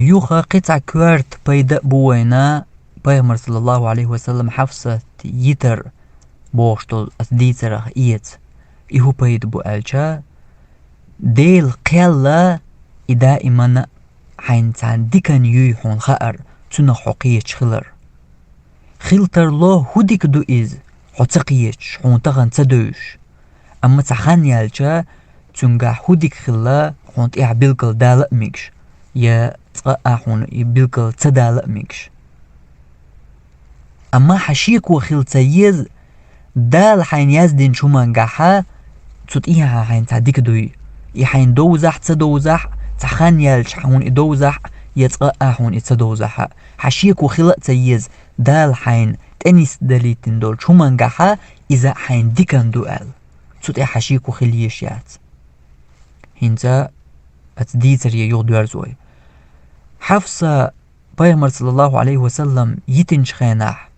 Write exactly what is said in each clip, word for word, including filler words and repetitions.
Юха кхин цхьа коьрта пайда а бу вайна, пайхамар, саллаллаху Ӏалайхи ва саллам, Хьафсат йитар бохуш долу аса дийцарах эца. И хӀун пайда бу аьлча, Дела кхел а и даимана хьайна цхьана диканна юй хьуна хаар, цунах хьо кхеташ хилар. Хила тарло, хӀун дика ду иза, хьо ца кхеташ, хьуна тахана ца девзаш. Амма цхьа хан яьлча, цуьнгахь хӀун дика хилла, хьуна тӀехь билггал дала а мегаш, я цкъа а хьуна и билггал ца дала а мегаш. Амма хьан шеко хила ца еза, Дала хьайна яздинчу хӀумангахьа, цу тӀехьа хьайна цхьа дика дуй. И хьайна довзахь а, ца довзахь а, цхьа хан яьлча хьуна и довзахь а, я цкъа а хьуна и ца довзахь а, хьан шеко хила а ца еза, Дала хьайна тӀенисдалийтина долчу хӀумангахьа иза хьайна диканна ду аьлла. Цу тӀехь хьан шеко хила езаш яц. ХӀинца аса дийцаре юха доьрзу вай. Хьафса, пайхамар, саллаллаху Ӏалайхи ва саллам, йитинчу хенахь,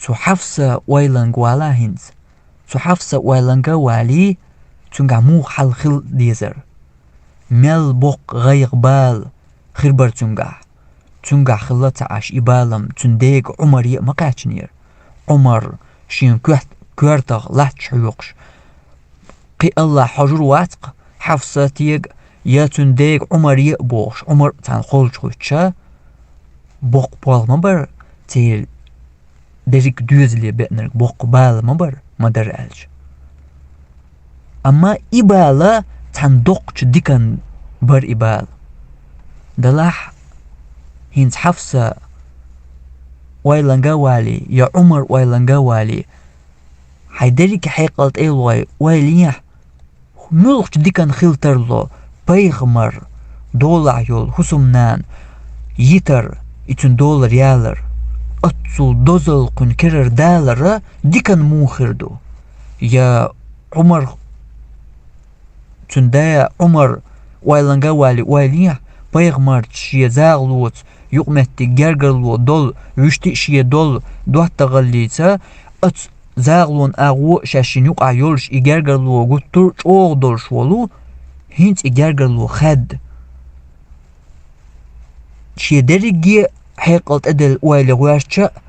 цу Хьафса ойланга вала хӀинца. Цу Хьафса ойланга а валий, цуьнгахь муха хьал хила дезара. Мел боккха гӀайгӀа, бала хир бара цуьнгахь. Цуьнгахь хилла ца Ӏаш и балам, цуьнан дега Ӏумаре а ма кхаьчнера. Ӏумар шен коьрт-, коьртах латташ хьоькхуш, кхин Аллахь хьожур вац-кх Хьафсатега, я цуьнан дега Ӏумаре а бохуш, Ӏумар а цхьаьна холчухуьттуш, боккха болх ма бара церан дерриг доьзале беанарг, боккха бала ма бара, ма дара аьлча. Амма и бала цхьана доккхачу диканна бара и бала. Делахь, хӀинца Хьафса ойланга а валий, я Ӏумар ойланга а валий, хьайн дерриг хьекъал тӀе а лой, ойла ехьа, муьлхачу диканна хила тарло, пайхамар долахь йолу хӀусамнана йитар, и цуьнан долар ялар, оццул дозалла кхуьнан керара далар диканна муха хир ду? Я Ӏумар, цуьнан да Ӏумар ойланга а валий, ойла ехьа, пайхамарца шен загӀалоца юкъаметтиг гергарло долу, вуьшта а шен долу доттагӀаллица, оцу загӀалон агӀо а шаьш шена юкъахь йолуш и гергарло гуттар а чӀогӀа долуш волу, хӀинца и гергарло хаьдда. Шен дерриге а хьекъал тӀеделла ойла гӀоьртича а,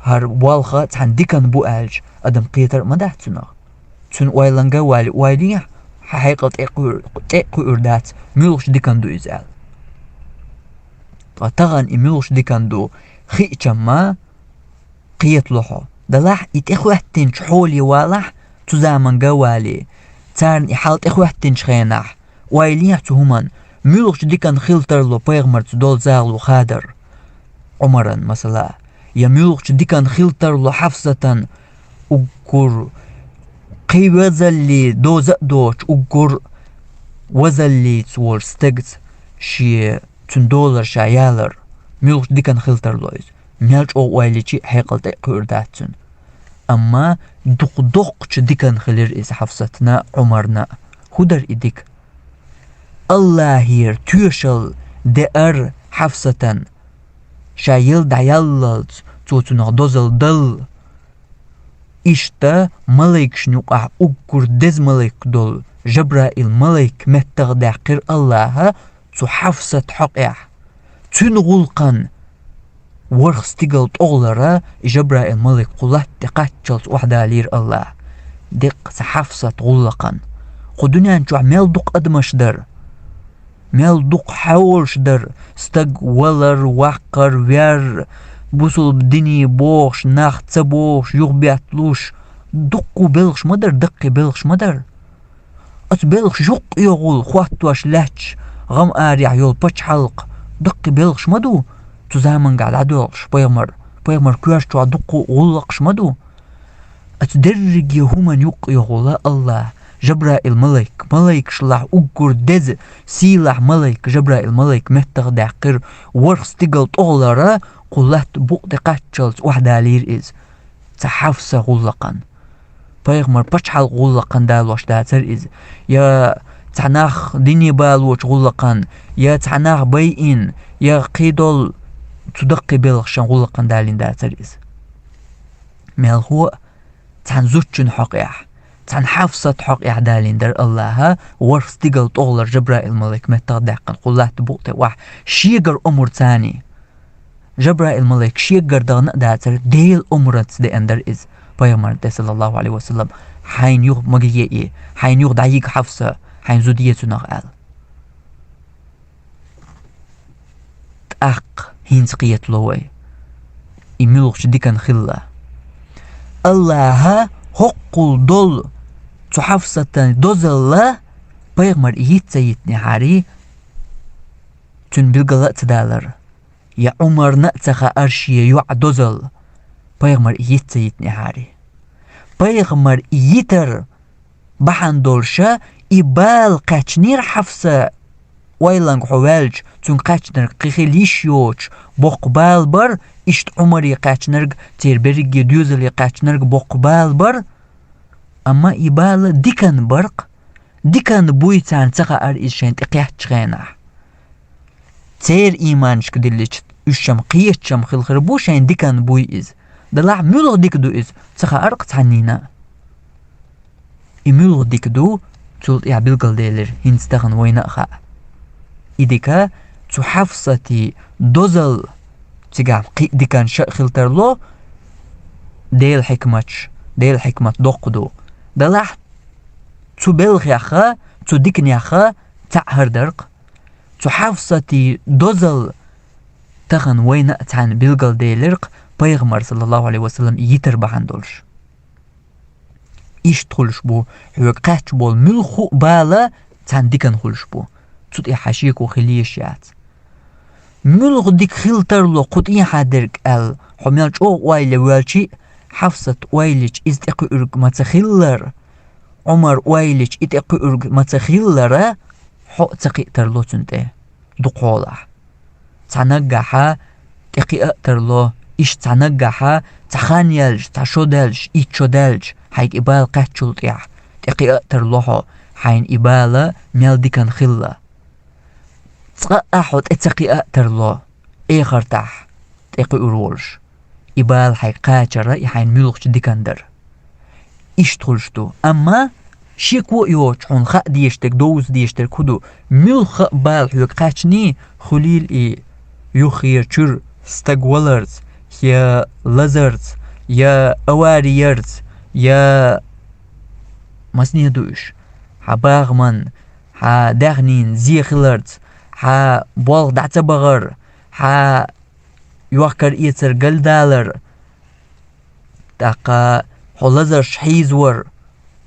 хӀара болх цхьана диканна бу аьлча, адам кхетар а ма дац цунах. Цуьнан ойланга а валий, ойла ехьа, хьан хьекъал тӀе а кхуьур, тӀе а кхуьур дац, муьлхачу диканна ду иза аьлла. Ткъа тахана и муьлхачу диканна ду хиъча-м, кхетало хьо. Делахь и тӀехӀоьттинчу хьоле валахь, цу заманга а валий, царна и хьал тӀехӀоьттинчу хенахь, ойла ехьа цу хӀуманна, муьлхачу диканна хила тарло пайхамарца долу загӀало хадар Ӏумаран, масала, я муьлхачу диканна хила тарло Хьафсатан уггар кхин везаллий доза а доцуш, уггар везаллица волчу стагца шен цуьнан долар ша ялар, муьлхачу диканна хила тарло иза, мел чӀогӀа ойла йича а хьекъал тӀе а кхуьур дац цуьнан. Амма дукха доккхачу диканна хилира иза Хьафсатна а, Ӏумарна а. ХӀун дара и дика? Аллахьера тоьшалла деара Хьафсатан, ша елла дӀаяллалц цо цунах дозалла далла. Иштта малайкашна юкъахь уггар деза малайк долу Жабраил малайк меттах даьккхира Аллаха цу Хьафсат хьокъехь. Цуьнан гӀуллакхана ворхӀ стигал тӀогӀалара и Жабраил малайк кху латта тӀе кхаччалц охьадалийра Аллаха. Деккъа цу Хьафсат гӀуллакхана. Кху дуьнен чохь мел дукха адамаш дара. Мел дукха хьолаш дара, стаг валар, ваккхар, вер, бусулба дине бохуш, нах ца бохуш, юхабетталуш, дуккха белхаш ма дара, даккхий белхаш ма дара. Оцу белхаш юккъе йогӀул хӀоттош лаьтташ гӀам-арехь йолу пачхьалкх даккхий белхаш ма ду, цу замангахь дӀадоьлхуш пайхамар, пайхамар коьрта чохь дуккха гӀуллакхаш ма ду. Оцу дерриге хӀуманна юккъе йогӀула Аллаха Жабраил малайк, малайкашлахь уггар деза, сийлахь малайк, Жабраил малайк меттах даьккхира, ворхӀ стигал тӀогӀалара кху латта букъа тӀе кхаччалц охьадалийра иза. Цхьа Хьафса гӀуллакхана. Пайхамар пачхьалкх гӀуллакхана далош дацара иза, я цхьа нах дине балочу гӀуллакхана, я цхьа нах байина, я кхидолу цу даккхий белхашан гӀуллакхана далийна дацара иза. Мелхо а цхьана зудчун хьокъехь, Цхьан Хьафсат хьокъехь далийна дара Аллаха, ворхӀ стигал тӀогӀлар Жабраил-малайк меттах даьккхина, кхул латта букъ тӀе охьа, шегара омра царний. Жабраил-малайк шегара дахана а дацара, Делан омранца деана дара иза пайхамарна тӀе, саллаллаху Ӏалайхи ва саллам, хьайна юха магае, хьайна юха дӀайига Хьафса, хьайна зуда е цунах аьлла. ТӀаккха хӀинца кхетало вай, и муьлхачу дикан хилла. Аллаха хӀоккхул долу цу Хьафсатан дозалла пайхамар йиц ца йитнехьарий, цуьнан билгала а ца далар, я Ӏумарна а ца хаьара шен йоӀ дозалла, пайхамар йиц ца йитнехьарий. Пайхамар йитар бахьана долуша, и бала кхаьчнера Хьафса, ойланга хьо ваьлча, цуьнга кхаьчнарг кхин хила йиш йоцуш, боккха бала бара, иштта Ӏумаре кхаьчнарг, церан берриге доьзале кхаьчнарг боккха бала бара. Амма и бала дикан бара-кх, дикан буй царна ца хаьара иза шайна тӀекхеттачу хенахь. Церан ийманашка диллича, уьш-м кхеташ-м хила хир бу шайна дикан буй иза. Делахь муьлха дика ду иза, ца хаьара-кх цхьаннийна а. И муьлха дика ду, цул тӀаьхьа билгалделира, хӀинца тахана вайна а хаьа. И дика цу Хьафсатан дозалла, цигахь кхин а диканаш а хила тарло, Делан хьикматаш, Делан хьикмат доккха ду. Делахь цу белхех а, цу диканех а цхьаъ хӀара дара-кх. Цу Хьафсатан дозалла тахана вайна а цхьаьна билгалделира-кх пайхамар, саллаллаху Ӏалайхи ва саллам, йитар бахьана долуш. Иштта хуьлуш бу, хьоьга кхаьчна болу муьлхха а бала цхьаьна дикан хуьлуш бу. Цу тӀехь хьан шеко хила езаш яц. Муьлха дика хила тарло кху тӀехьа дерг аьлла, хьо мел чӀогӀа ойла йича а, Хьафсат ойла йича иза тӀекхуьург ма ца хиллара, Ӏумар ойла йича и тӀекхуьург ма ца хиллара, хьо а ца кхиа тарло цунна тӀе дукха хьолахь. Цхьа наггахь тӀекхиа а тарло, иштта цхьа наггахь цхьа хан яьлча, цхьа шо даьлча, итт шо даьлча, хьайга и бала кхаьччул тӀаьхьа тӀекхиа а тарло хьо, хьайна и бала мел дикан хилла. Цкъа а хьо тӀе ца кхиа а тарло, эхартахь тӀекхуьур волуш, и бала хьайга кхачара и хьайна муьлххачу дикан дара. Иштта хуьлуш ду. Амма шеко а йоцуш, хьуна хаа дезаш дерг, довза дезаш дерг хӀун ду? Муьлхха а бала хьоьга кхаьчний, хуьлийла и юххера чуьра стаг валарца, я лазарца, я авариярца, я масане ду уьш, хьан бахаман, хьан даьхнийн зе хиларца, хьан болх дӀа ца бахар, хьан йохкар-эцар галдалар, тӀаккха хьо лазарш хьийзавар,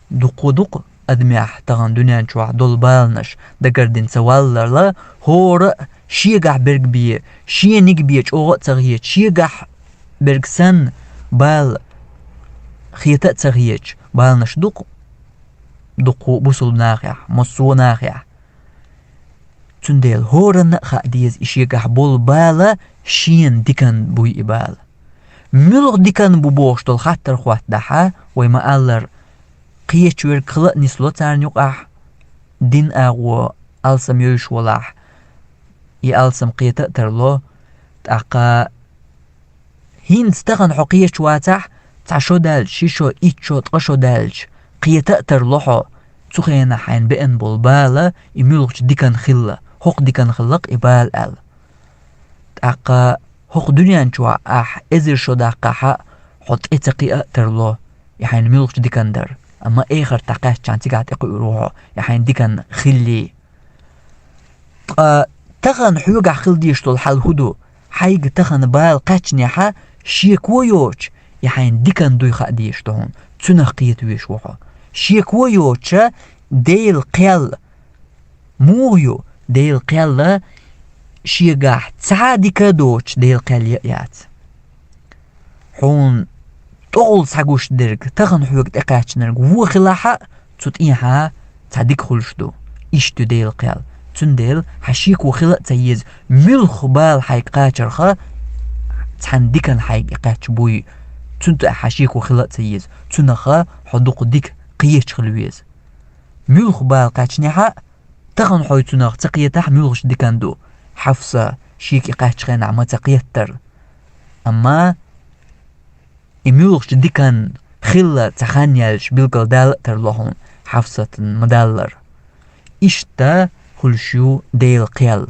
дуккха а ду-кх адамехь тахана дуьнен чохь долу баланаш, дагардина ца валлал, хӀора а шегахь берг бен, шениг бен чӀогӀа а ца хеташ, шегахь берг санна бала хета а ца хеташ, баланаш ду-кх дуккха а бусулба нахехь, массо а нахехь. Цундела хӀоранна а хаа деза и шегахь болу бала шена дикан буй и бала. Муьлха дикан бу бохуш долу хаттар хӀоттадахь, вай ма-аллара, кхечу верг хила а нисло царна юкъахь, дин агӀо алсам йовзуш волахь, и алсам кхета а тарло, тӀаккха хӀинца тахана хьо кхеташ вацахь, цхьа шо даьлча, ши шо, итт шо, ткъа шо даьлча, кхета а тарло хьо, цу хенахь хьайна беана болу бала и муьлххачу дикан хилла, хӀокху дикан хилла-кх и бала аьлла. ТӀаккха хӀокху дуьнен чохь ахь эзар шо даккхахь а, хьо тӀе ца кхиа а тарло, и хьайна муьлххачу дикан дара, амма эхартахь кхаьччахьана цигахь тӀекхуьур ву хьо, и хьайна дикан хиллий. Ткъа тахана хьоьгахь хила дезаш долу хьал хӀун ду? Хьайга тахана бала кхаьчнехь, шеко йоцуш, и хьайна дикан дуй хаа дезаш ду хьуна, цунах кхета везаш ву хьо. Шеко йоцуша, Делан кхел муха ю? Делан кхел шегахь цхьа а дика а доцуш, Делан кхел я а яц. Хьуна тӀехула схьагуш дерг, тахана хьоьга тӀекхаьчнарг вон хилахь а, цу тӀехьа цхьа дика хуьлуш ду. Иштта ю Делан кхел. Цундела хьан шеко хила а ца еза, муьлхха бала хьайга кхачарха, цхьана дикана хьайга и кхаьчна буй. Цунна тӀе хьан шеко хила а ца еза, цунах хьо дукха дика кхеташ хила веза. Муьлхха бала кхаьчнехь а, тахана хьо цунах ца кхетахь, муьлххачу дикан ду, Хьафса шега и кхаьччу хенахь ма ца кхеттара. Амма и муьлххачу дикан Хилла цхьа хан яьлча билгалдала а тарлу хьуна Хьафсатан ма-даллара. Иштта хуьлуш ю Делан кхел.